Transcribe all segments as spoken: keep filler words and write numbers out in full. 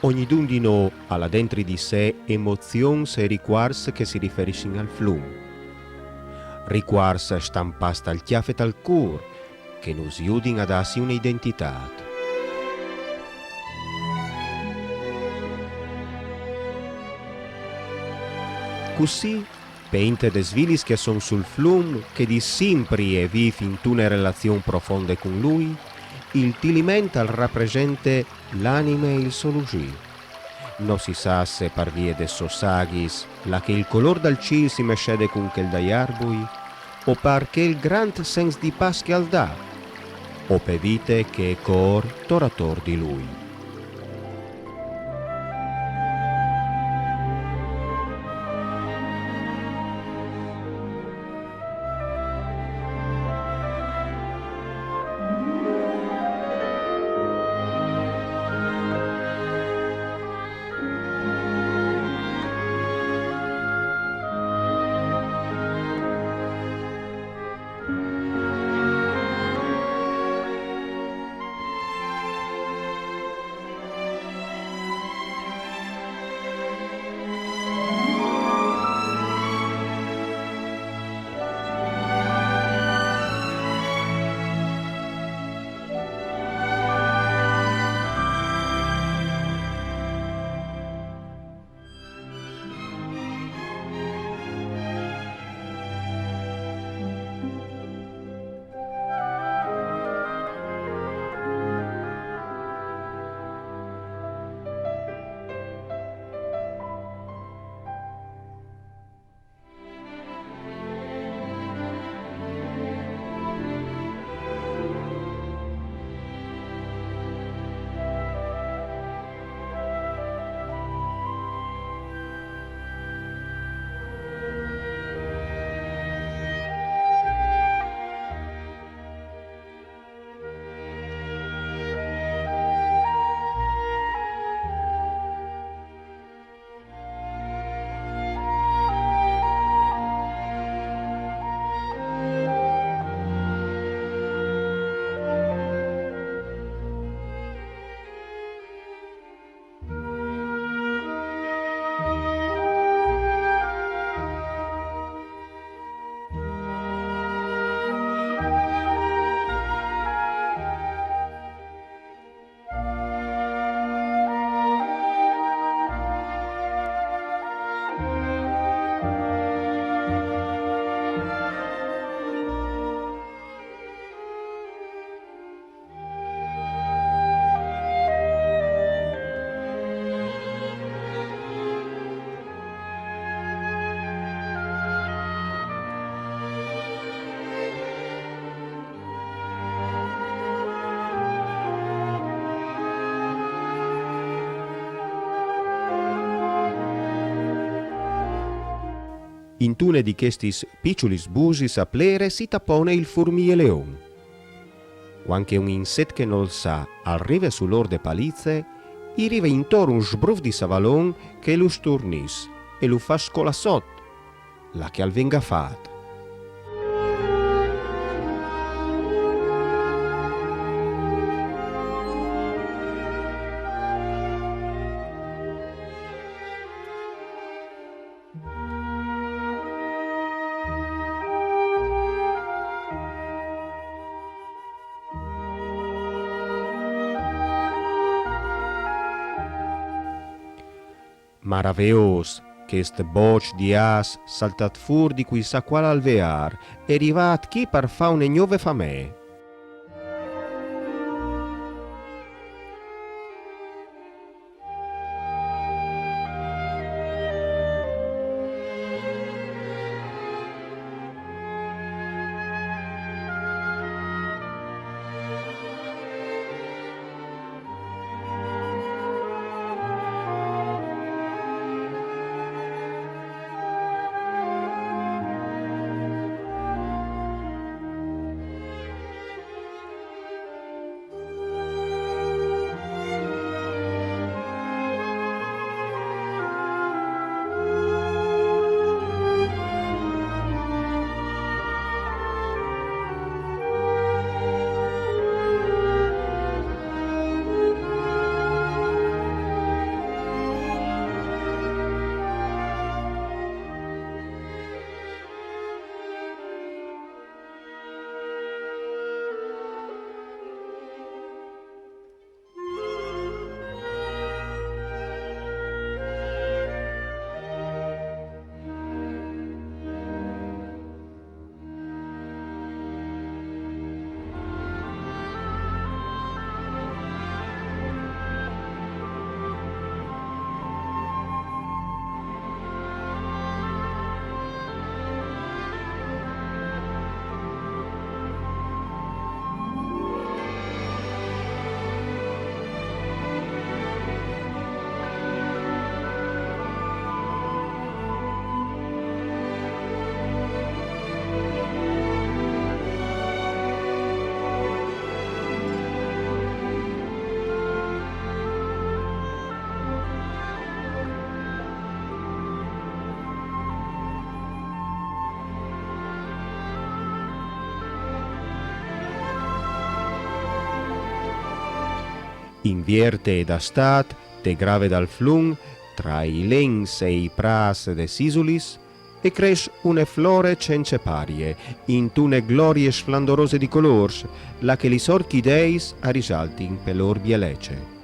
Ognidun di nô al à dentri di sé emozions e ricuarts che si riferissin al flum. Ricuarts stampâts tal cjâf e tal cûr, che nus judin a dâsi une identitât. Cussì, pe int des vilis che a son sul flum, che di simpri e vîf intune relazion profonde cun lui, il Tiliment al rapresente l'anime e il so lusî. No si sa se par vie des sôs aghis, là che il colôr dal cîl si mescede cun chel dai arbui, o par chel grant sens di pâs che al dà, o pe vite che e cor tor ator di lui. Intune di chestis piçulis busis a plere si tapone il furmieleon. Cuant che un inset che nol sa al rive sul ôr de palize, i rive intor un sbruf di savalon che lu sturnìs e lu fâs colâ sot, là che al ven gafât. Maraveôs, chest boç di âs saltât fûr di cui sa cuâl alveâr e rivât chi par fâ une gnove famee. Inviert e d'Astât, te grave dal flum, tra i lens e i prâts des isulis, e cres une flore cence parie, intune glorie sflandorose di colôrs, là che lis orchideis a risaltin pe lôr bielece.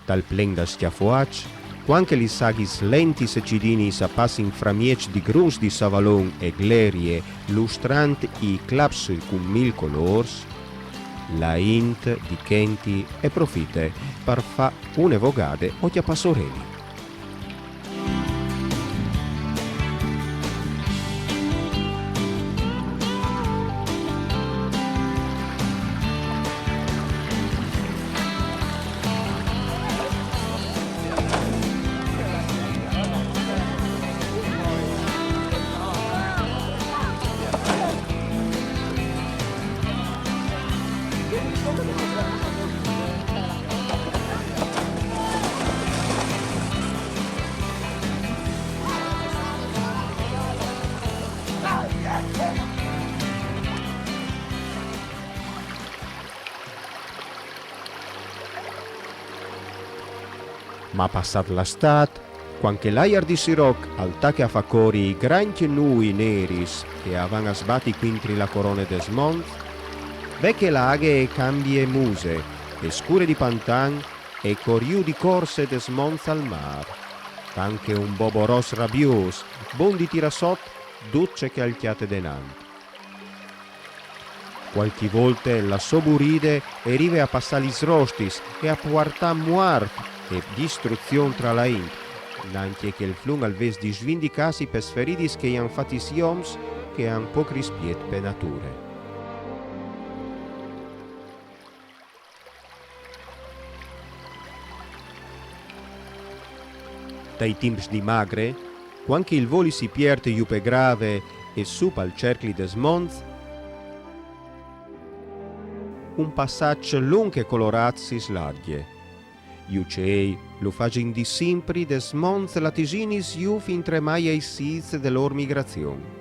Tal plen dal scjafoaç, cuant che lis aghis lentis e cidinis a passin framieç di gruns di savalon e glerie, lustrant i claps cun mil colôrs, la int di chenti e profite par fâ une vogade o cjapâ soreli. Ma passât la Stât, cuant che l'aiar di Siroc al tache a fâ cori i grancj nûi neris che a van a sbati cuintri la corone des monts, ve che la aghe e cambie muse, e scure di pantan, e cor jù di corse des monts al mâr, tant che un bobo ros rabiôs, bon di tirâ sot dut ce che al cjate denant. Cualchi volte la sô buride e rive a passâ lis rostis e a puartâ muart e distruzion tra la int, nancje che il flum al ves di svindicâsi pes feridis che i àn fatis i oms che àn pôc rispiet pe nature. Tai timps di magre, cuant che il voli si piert jù pe grave e sù pal cercli des monts, un passaç lunc e colorât si slargje. I ucei lu fasin di simpri des monts latisinis jù fintremai ai sîts de lôr migrazion.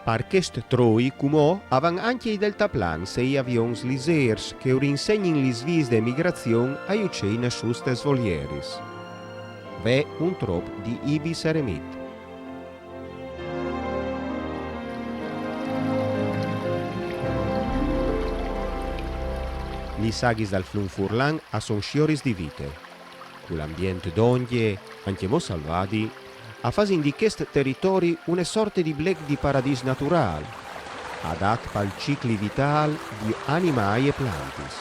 Par chest troi, cumò, a van ancje i deltaplans e i avions lizêrs che ur insegnin lis viis de migrazion ai ucei nassûts tes volieris. Ve un trop di ibis eremit. Lis aghis dal flum Furlan a son sioris di vite. Cul ambient dongje, ancjemò salvadi, a fasin di chest teritori une sorte di blec di paradîs naturâl, adat pal cicli vitâl di animâi e plantis.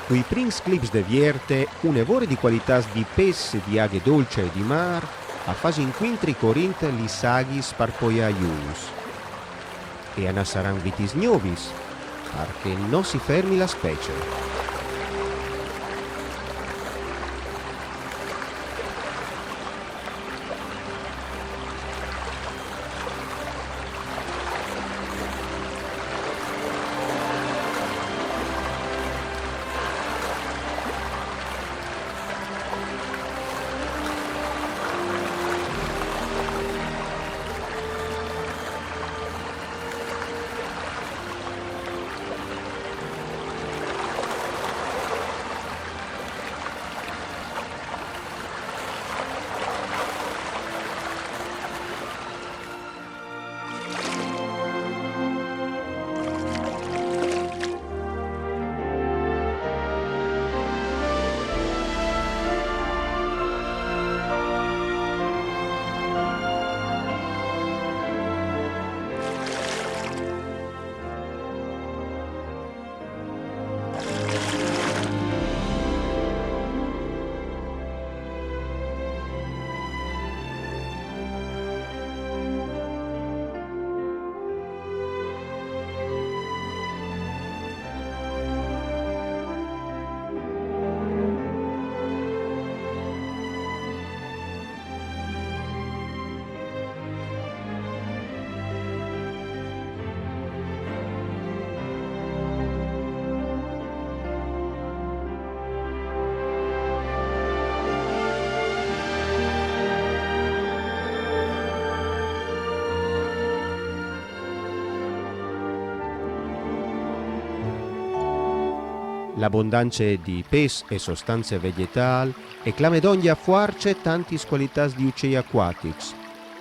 Cui prins clips de vierte, une vore di qualitâts di pes, di aghe dolce e di mâr, a fasin cuintri corint lis aghis par poiâ jûs. E a nassaran vitis gnovis, par che no si fermi la specie. L'abondance di pes e sostance vegjetâl e clame dongje a fuarce tantis qualitâts di ucei acuatics,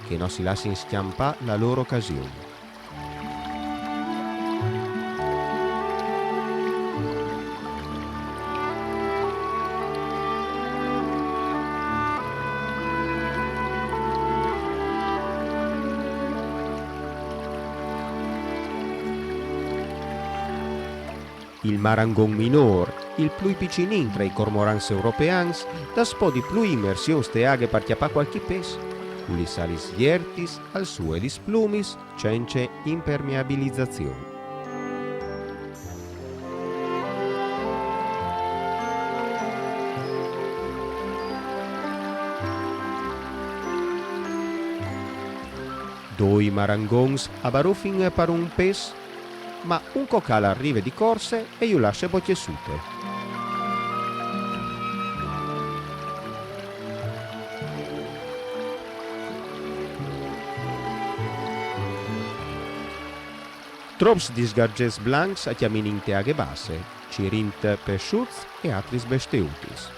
che no si lassin scjampâ la lôr ocasion. Il marangon minôr, il plui piçulin tra i cormorans europeans, daspò di plui imersions te aghe par cjapâ cualchi pes, cu lis alis viertis al sue lis plumis cence impermeabilizazion. Doi marangons a barufin par un pes, ma un cocal al rive di corse e ju lasse bocje sute. Trops di sgargets blancs a cjaminin te aghe basse, cirint pessuts e atris besteutis.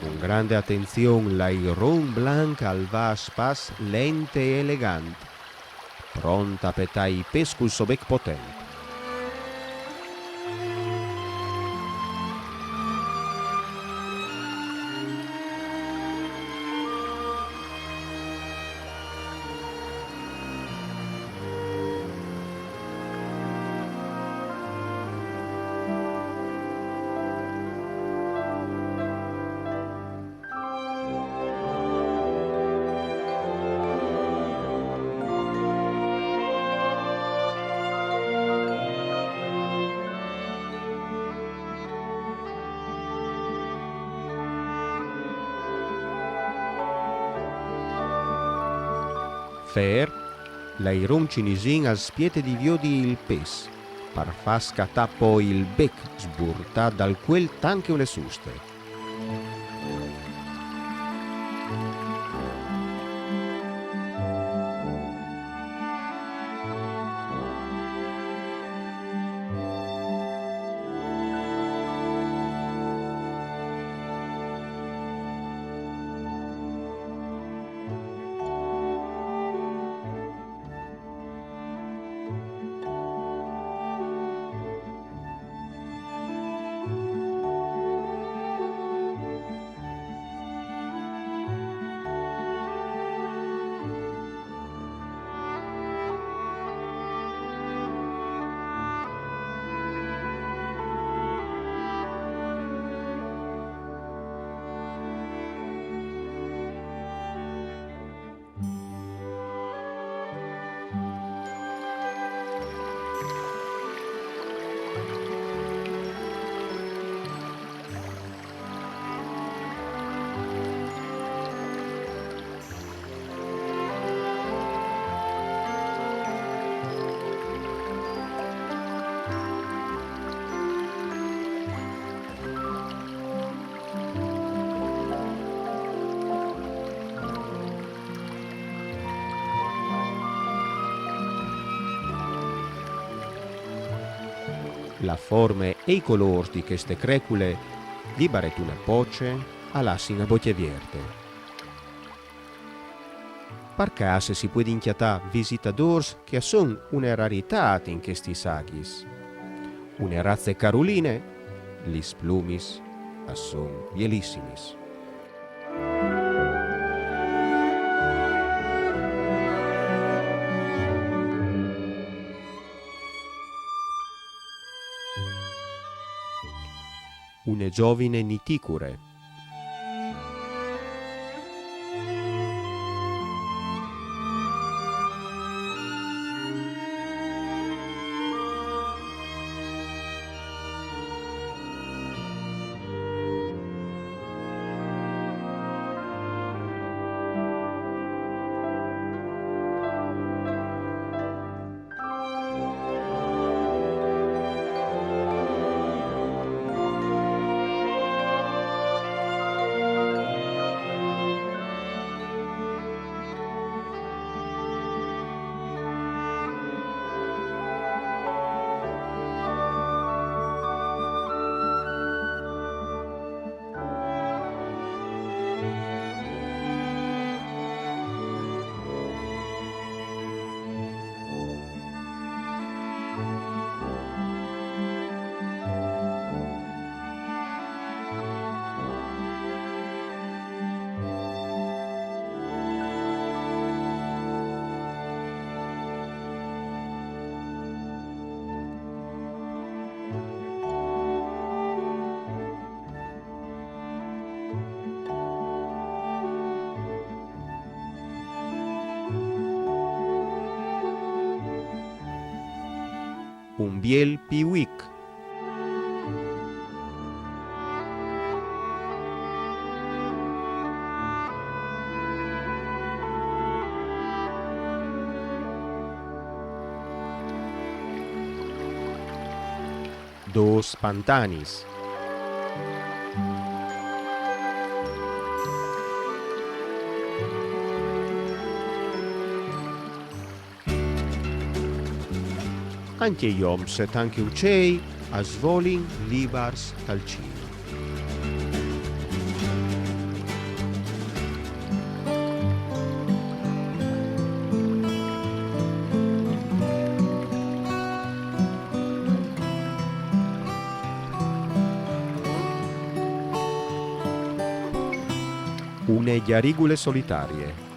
Cun grande atenzion l'airon blanc al va a spas lent e elegant, pront a petâ i pes cul so bec potent. Fer, l'airon cinisin al spiete di viodi il pes, par fâ scatâ po il bec sburtât dal cuel tant che une suste. La forme e i colôrs di cheste crecule, libaret une pocje, a lassin a bocje vierte. Par câs si puedin cjatâ visitadôrs che a son une raritât in chestis aghis. Une raze caroline, lis plumis a son bielissimis. Une zovine niticore. Un biel piuic. Dôs pantanis. Ancje i oms e tant che ucei a svolin libars tal cîl. Une gjarigule solitarie.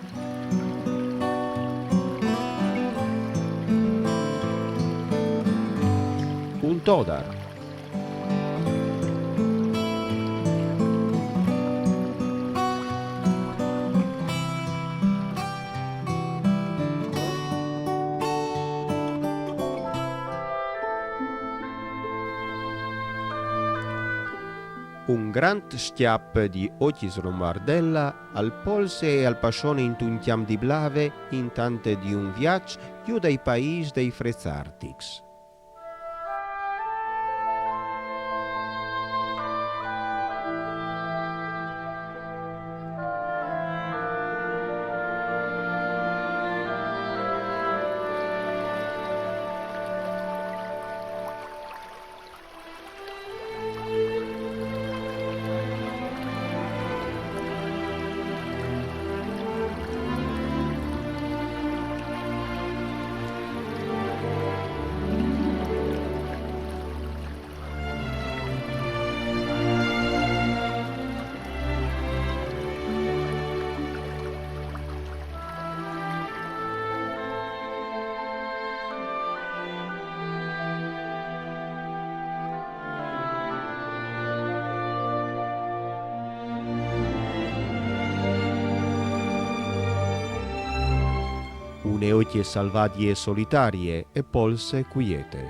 Un todar. Un grant scjap di ocjis romardella al polse e al passone intun cjamp di blave intant di un viaç jù dai paîs dai frêçs artics. Une ocje salvadie e solitarie e polse cuiete.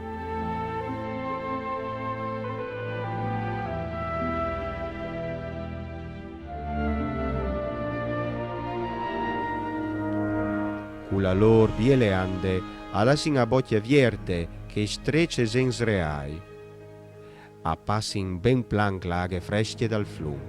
Cu la lôr biele ande a lassin a bocje vierte chei strets e zens reâi. A passin ben planc la aghe frescje dal flum.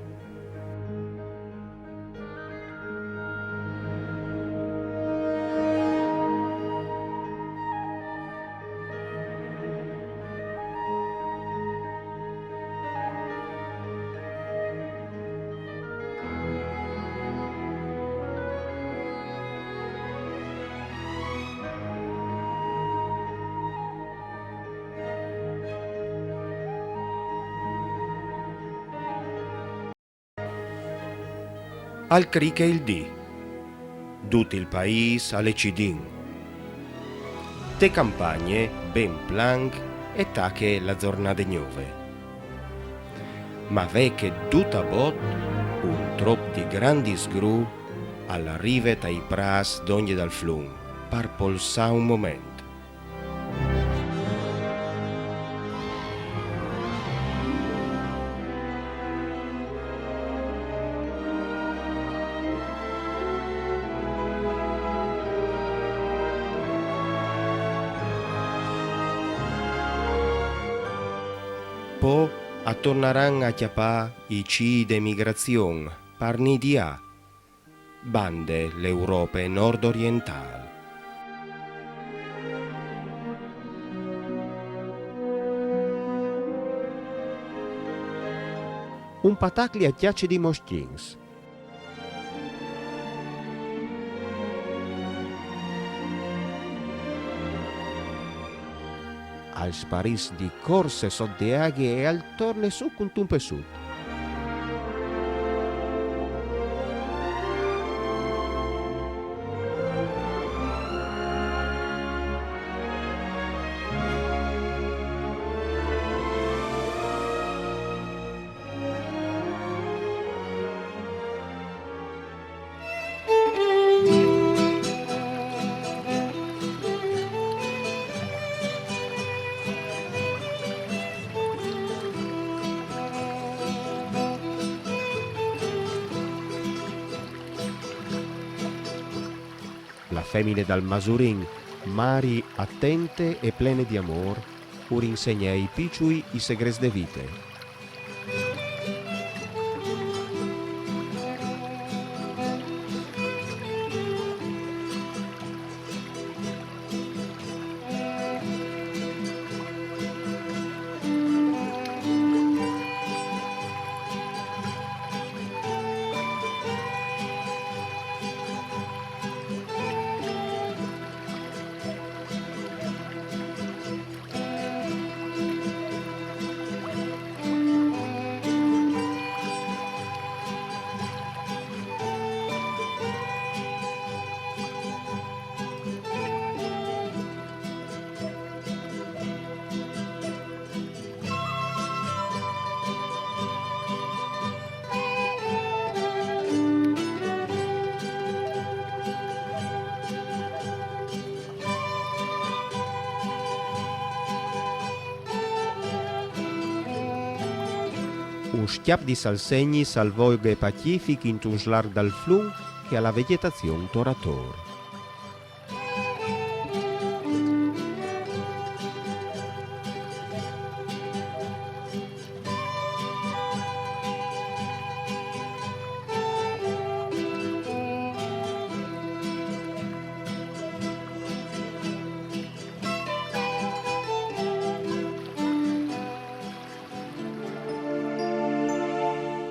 Al criche il dì. Dut il paîs al è cidin. Te campagne ben planc e tache la zornade gnove. Ma ve che dut a bot un trop di grandis gru al rive tai prâts dongje dal flum par polsâ un moment. Po a tornaran a cjapâ i cîi de migrazion par nidiâ bande l'Europe nord-orientâl. Un patacli a cjace di moscjins. Al sparìs di corse sot de aghe e al torne sù cuntun pessut. La femine dal Masurin, mari atente e plene di amôr, ur insegne ai piçui i segrets de vite. Un scjap di salsegnis al voghe pacific intun slarc dal flum che à la vegjetazion tor ator.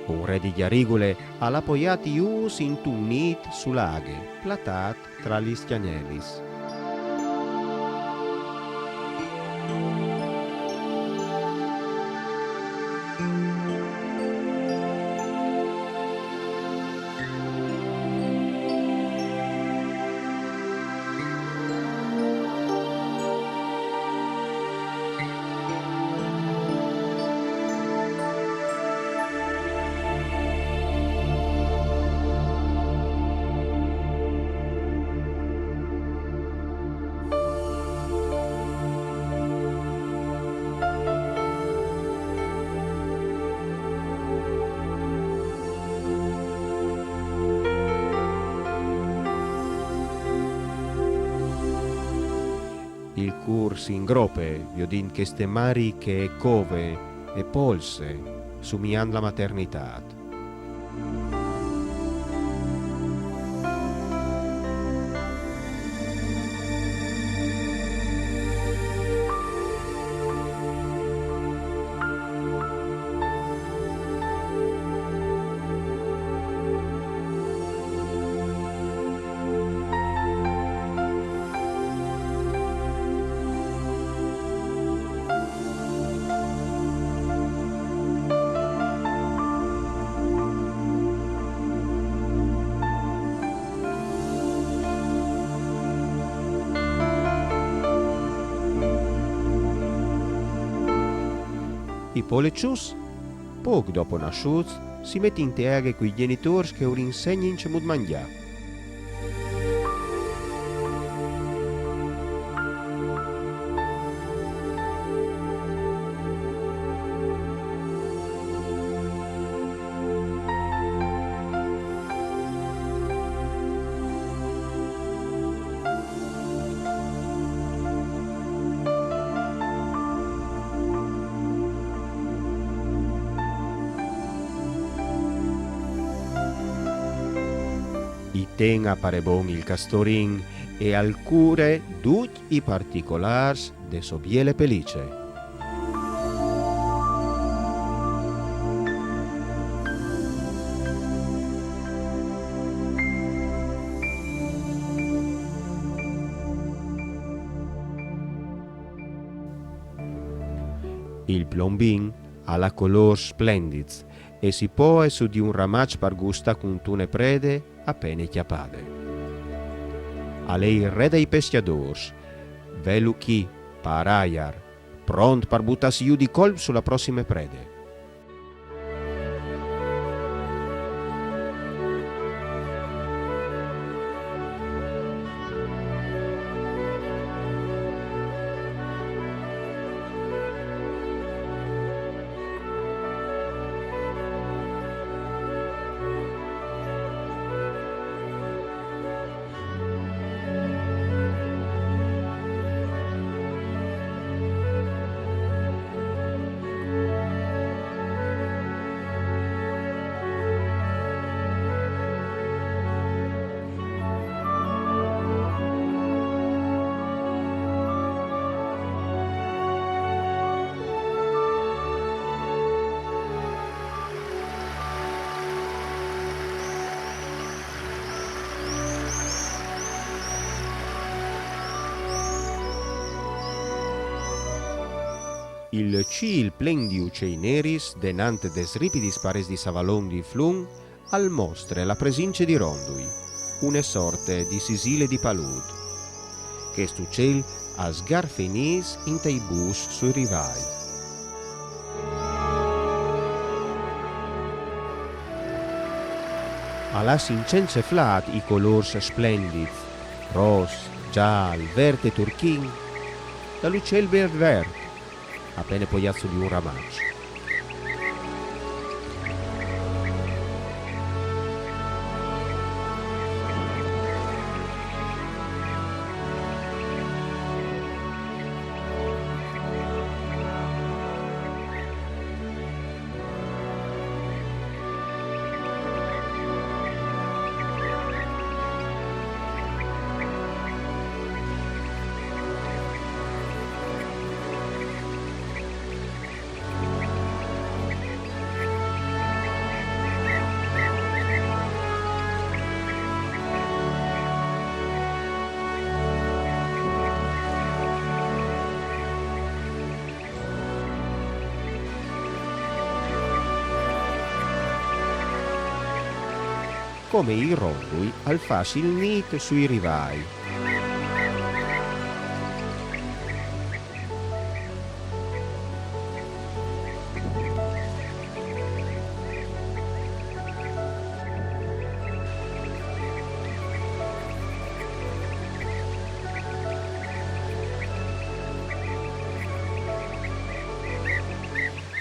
Un re di Gjarigule al à poiât i ûfs intun nît su la aghe, platât tra lis cjanelis. Il cûr si ingrope, viodint cheste mari che e cove e polse, sumiant la maternitât. I poleçuts, pôc dopo nassûts, si metin inte aghe cui gjenitôrs che ur insegnin cemût mangjâ. I ten a parebon il castorin e al cure ducj i particolârs de sô biele pelice. Il plombin al à colôrs splendits e si poie su di un ramaç par gustâ cuntune prede a pene cjapade. Al è il re dai pescjadôrs, velu chi, par aiar, pront par butâsi jù di colp su la prossime prede. Il cîl plen di ucei neris, denant des ripidis parets di savalon di flum, al mostre la presince di rondui, une sorte di sisile di palût. Chest ucel al sgarfe i nîts intai bûs sui rivâi. Al à sincentseflât i colôrs splendits, ros, zâl, vert e turchin, dal ucel bel vert, a pene poiât su di un ramaç. Come il rondui al fâs il nît sui rivâi.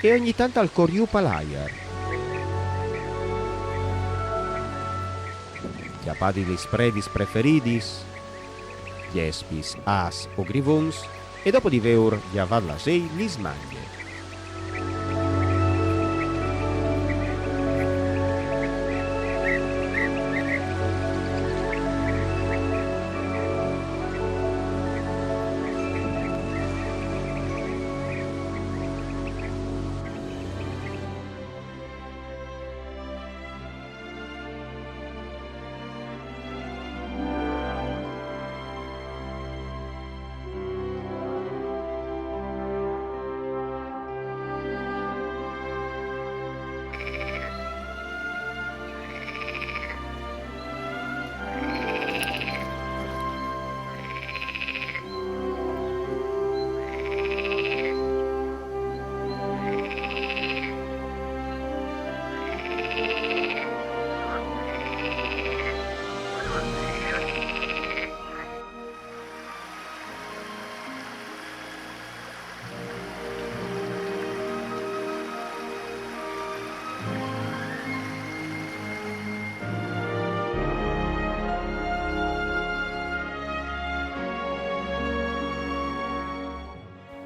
E ogni tant al cor jù pal aiar. Cjapadis lis predis preferidis, gjespis, âfs o grivons, e dopo di vêur gjavât la sei, lis mangje.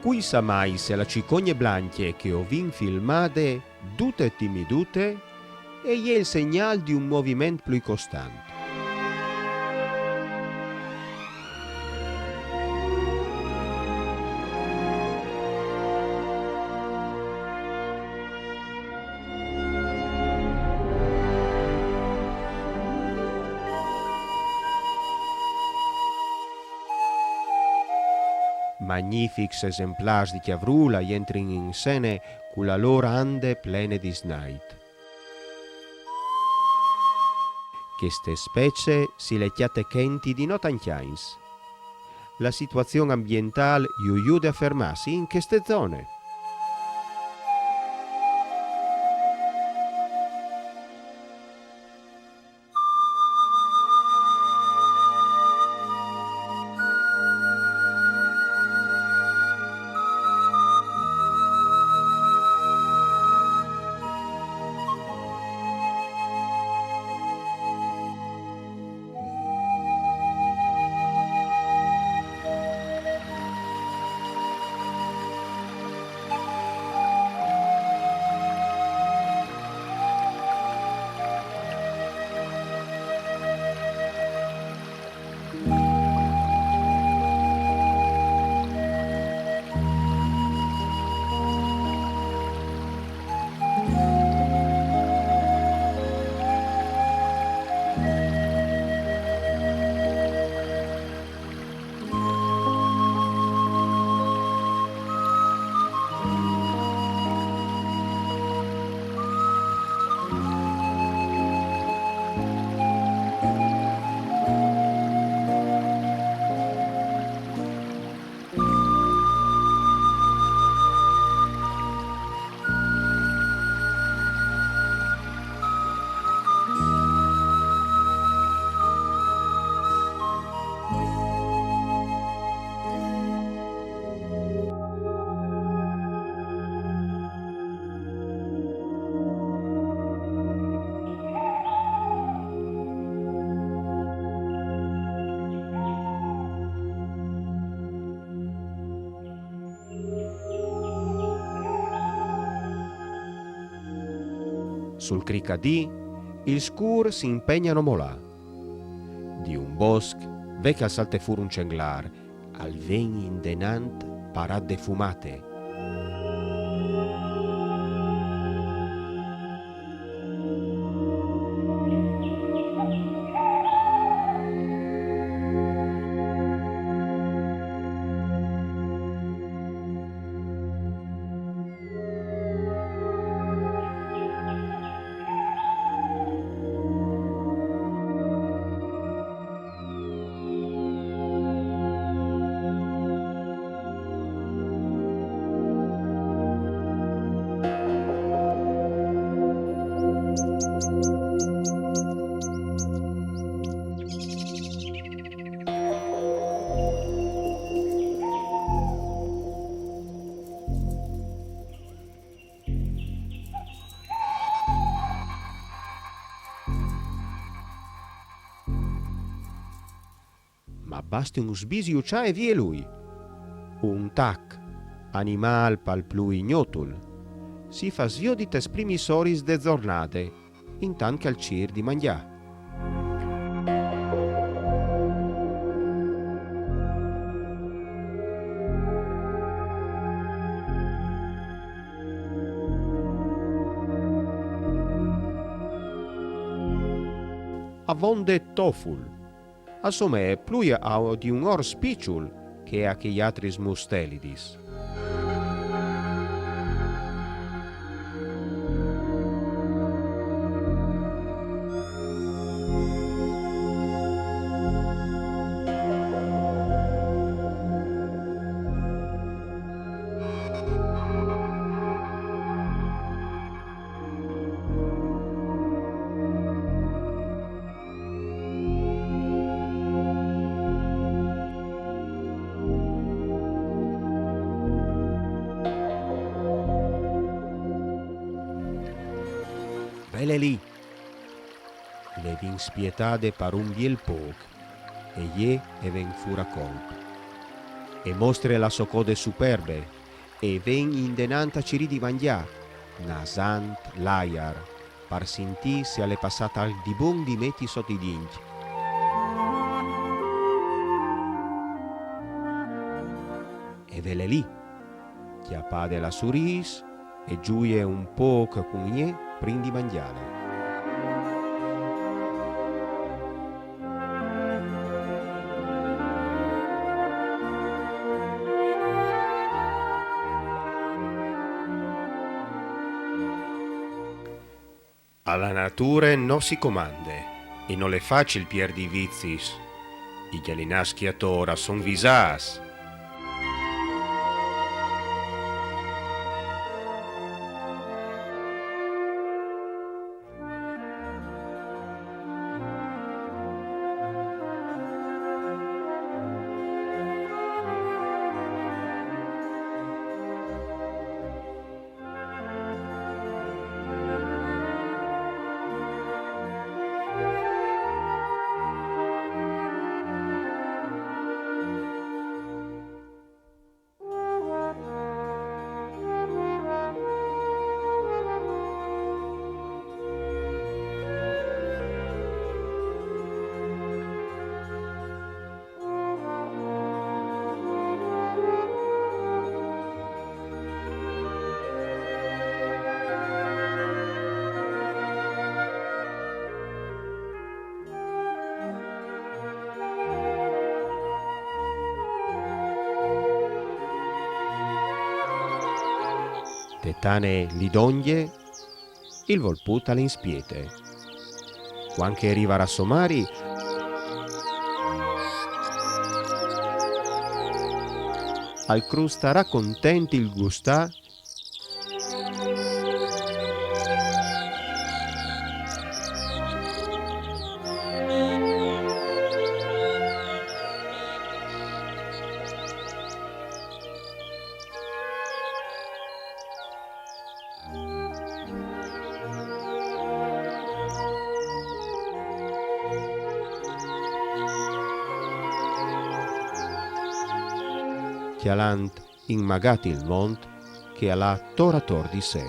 Cui sa mai se la cicogne blancje che o vin filmade, dute timidute, e je il segnâl di un moviment plui costant. Magnifics esemplârs di cjavrûl a jentrin in sene cu la lôr ande plene di snait. Cheste specie si le cjate chenti di no tancj agns. La situazion ambientâl ju jude a fermâsi in cheste zone. Sul cric a dì, il scûr si impegne a no molâ. Di un bosc, ve che al salte fûr un cenglâr, al ven indenant parât de fumate. Ma baste un sbisiu, cjale vie lui. Un tac, animâl pal plui ignotul, si fâs viodi tes primis oris de zornade, intant che al cîr di mangjâ. Avonde toful. Al somee plui a di un ors piçul che a chei altris mustelidis. Vele li! Le vin spietade par un biel pôc e jê e ven fûr a colp. e mostre la sô code superbe, e ven indenant a cirî di mangjâ, nasant l'aiar, par sintî se al è passât alc di bon di meti sot i dincj. E ve-le li, cjapade la surîs e zuie un pôc cun jê prin di mangjâle. A la nature no si comande e no le fâs il pierdi i vizis. I gjalinâs chi ator a son visâts. Te tane li dongje, il volput al è in spiete. Cuant che e rivarà sô mari, al crustarà content il gustâ. Cjalant inmagât il mont che al à ator ator di se.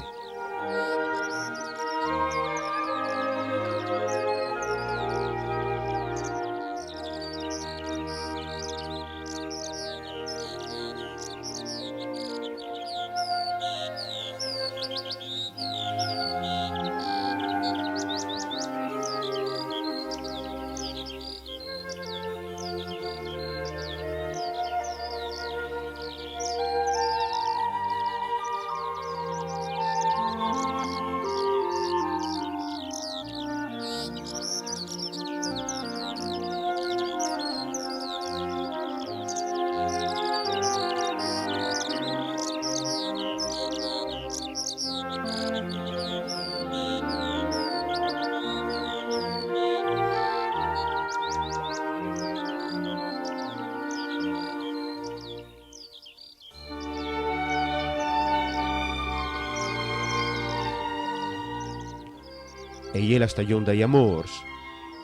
E je la stagjon dai amôrs,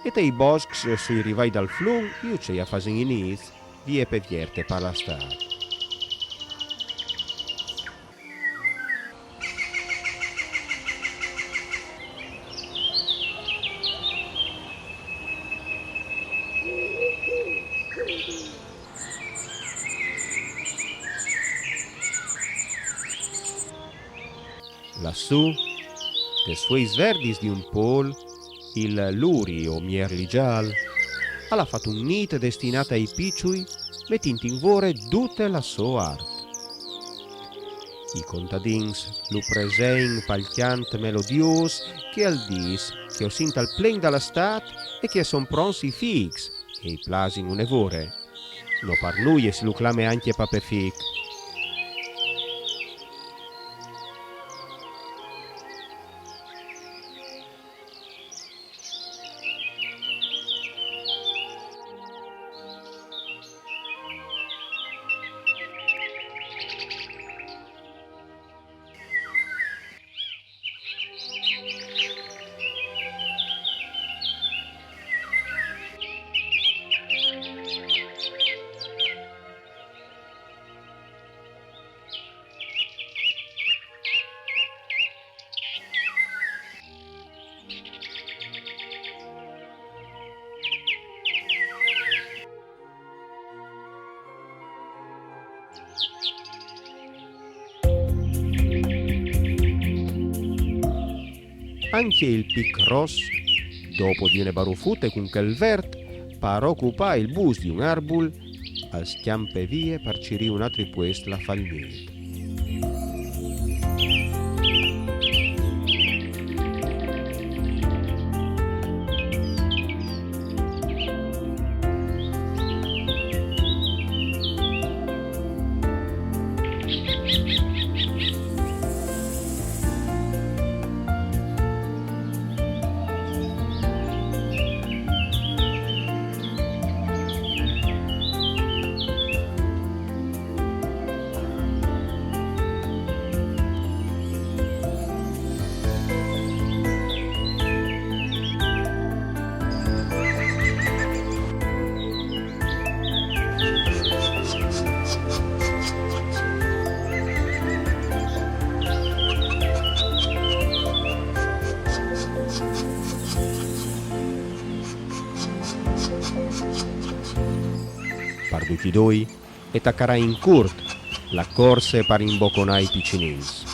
e tai boscs sui rivai dal flum i ucei a fasin i nîts, vie pe vierte par la stât. Lassù, tes fueis verdis di un pôl, il luri o mierli zâl al à fat un nît destinât ai piçui, metint in vore dute la sô art. I contadins lu presein pal cjant melodiôs che al dîs che o sin tal plen da la stât e che a son pronts i fîcs, che i plasin une vore. No par nuie si lu clame ancje Pape Fîc. Ancje il pic ros, dopo di une barufute cun chel vert, par ocupâ il bûs di un arbul, al scjampe vie par cirî un altri puest là fal nît. Par ducj i doi, e tacarà in curt la corse par imboconâ i piçinins.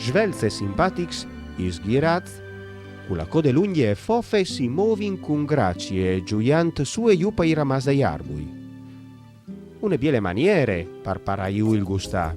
Svelts e simpatics, i sghirats, cu la code lungje e fofe si movin cun gracie, zuiant sù e jù pai ramaçs dai arbui. Une biele maniere par parâ jù il gustâ.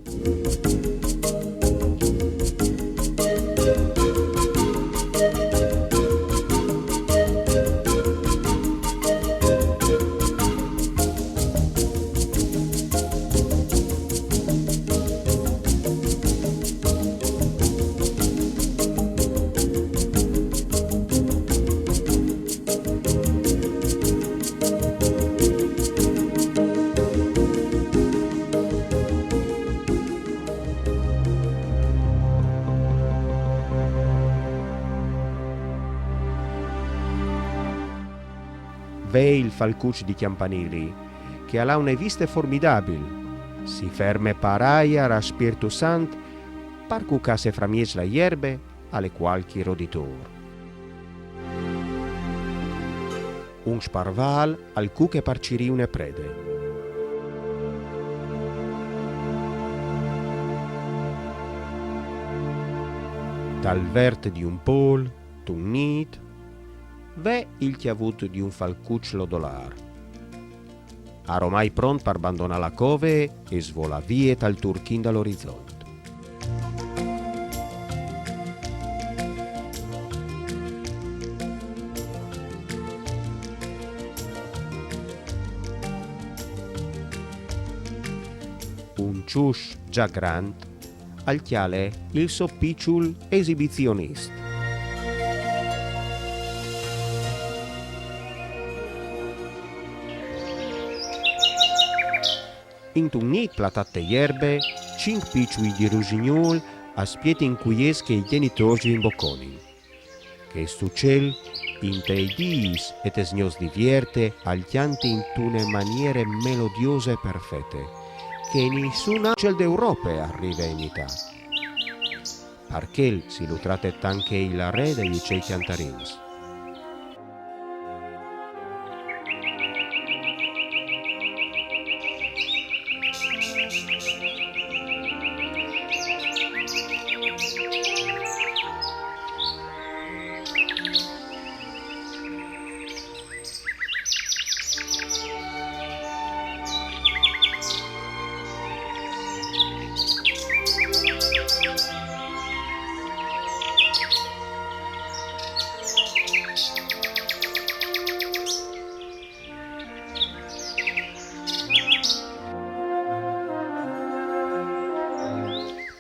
Ve il falcuç di Cjampanili, che al à une viste formidabil. Si ferme par aiar a Spirtu Sant, par cucâsi framieç la jerbe, al è cualchi roditôr. Un sparvâl al cuche par cirî une prede. Tal vert di un pôl, tun nît, ve il cjavut di un falcuç lodolâr. Aromai pront par bandonâ la cove e svolâ vie tal turchin dal orizont. Un çus za grant al cjale il so piçul esibizionist. Intun nît platât te jerbe, cinc piçui di rusignûl a spietin cui jessi che i gjenitôrs ju imboconin. Chest ucel, intai dîs e tes gnots di vierte, al cjante intune maniere melodiose e perfete, che nissun ucel de Europe al rive a imitâ. Par chel si lu trate tant che il re dai ucei cjantarins.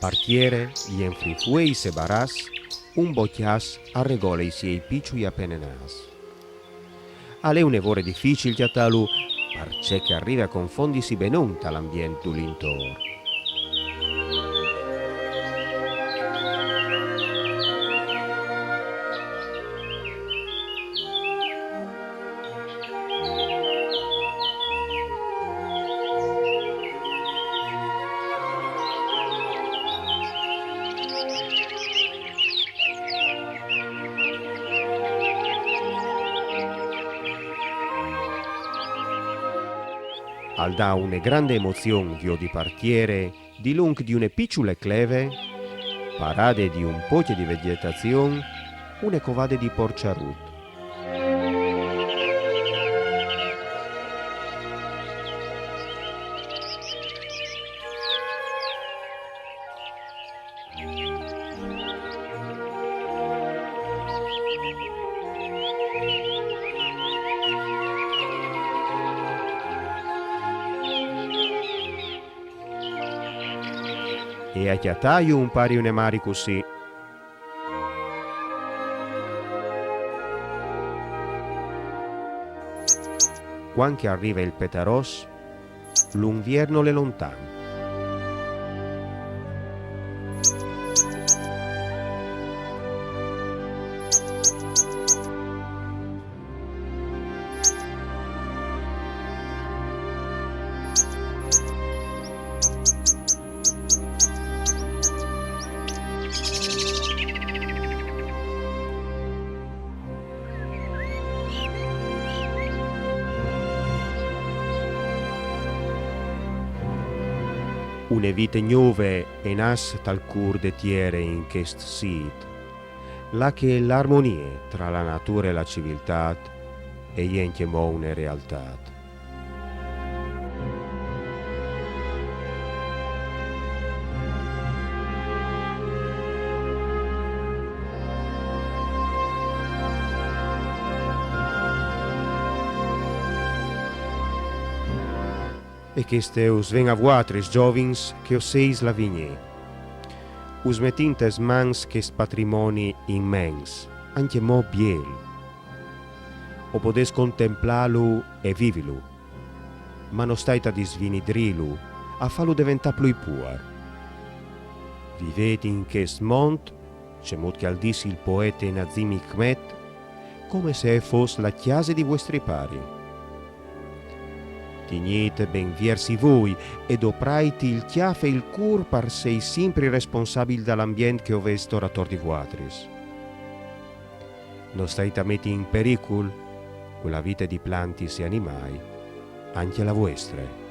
Par tiere, jenfri fueis e baràs, un bocjàs al regole i siei piçui apenenàs. Al è une vore dificil cjatàlu, parcè che al rive a confondisi benon tal ambient dul'intor. Al dà une grande emozion viodi par tiere, dilunc di une piçule cleve, parade di un pocje di vegjetazion, une covade di porçarut. E a cjatâju un pari une mari cussì. Cuant che al rive il petaròs, l'unvier nol è lontan. Une vite gnove e nas tal cûr de tiere in chest sît, là che l'armonie tra la nature e la civiltât e je ancjemò une realtât. E cheste us ven a vuatris, zovins, che o seis l'avignî. Us metìn tes mans chest patrimoni imens, ancjemò biel. O podês contemplâlu e vivilu, ma no stait a disvinidrîlu, a fâlu deventâ plui puar. Vivêt in chest mont, cemût che al dîs il poete Nazim Hikmet, come se e fos la cjase di vuestri pari. Tignît ben viers i voi e doprait il cjâf e il cûr par sei simpri responsabil dal ambient che o vês tor ator di vuatris. No stait a meti in pericul, cu la vite di plantis e animâi, ancje la vuestre.